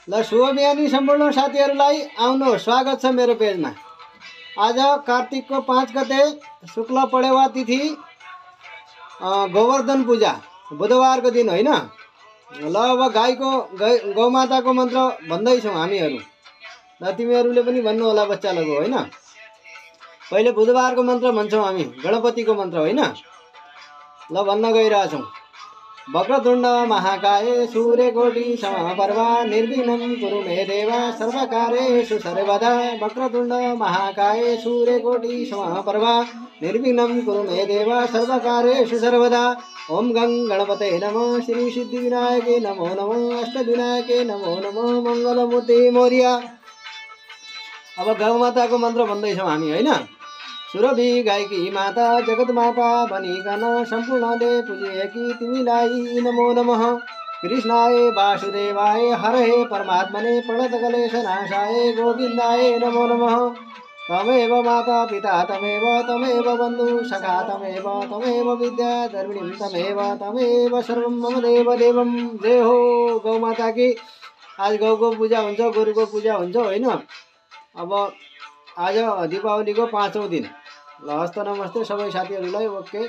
ल शुभ बिहानी सम्पूर्ण साथीहरूलाई आउनुहोस्, स्वागत छ मेरो पेजमा। आज कार्तिकको 5 गते शुक्ल पडेवा तिथि, गोवर्धन पूजा, बुधबारको दिन होइन। ल अब गौमाताको मन्त्र भन्दैछौँ हामीहरू। र तिमीहरूले पनि भन्नु होला बच्चाहरूको होइन। पहिले बुधबारको मन्त्र भन्छौँ हामी, गणपतिको मन्त्र होइन। ल भन्न गइरहेछौँ। वक्रतुण्ड महाकाय सूर्यकोटि समप्रभा निर्विघ्नं कुरु मे देव सर्वकार्येषु सर्वदा। वक्रतुण्ड महाकाय सूर्यकोटि समप्रभा निर्विघ्नं कुरु मे देव सर्वकार्येषु सर्वदा। ओम गं गणपते नमः, श्री सिद्धिविनायके नमो नमः, अष्टविनायके नमो नमः, मङ्गलमूर्ति मोरिया। अब गौमाताको मन्त्र भन्दैछौँ हामी होइन। सुरभि गायकी माता जगत माता बनिकन सम्पूर्णले पूजेकी तिमीलाई नमो नमः। कृष्णाय वासुदेवाय हरहे परमात्मने प्रणतकलेश नाशाय गोविन्दाय नमो नमः। तमेव माता पिता तमेव बन्धु सखा तमेव विद्या धर्मिणी तमेव सर्वं मम देव देवं। जय हो गौ माता की। आज गौको पूजा हुन्छ, गोरुको पूजा हुन्छ होइन। अब आज दीपावलीको 5औं दिन। ल हस्त नमस्ते सबै साथीहरूलाई। ओके।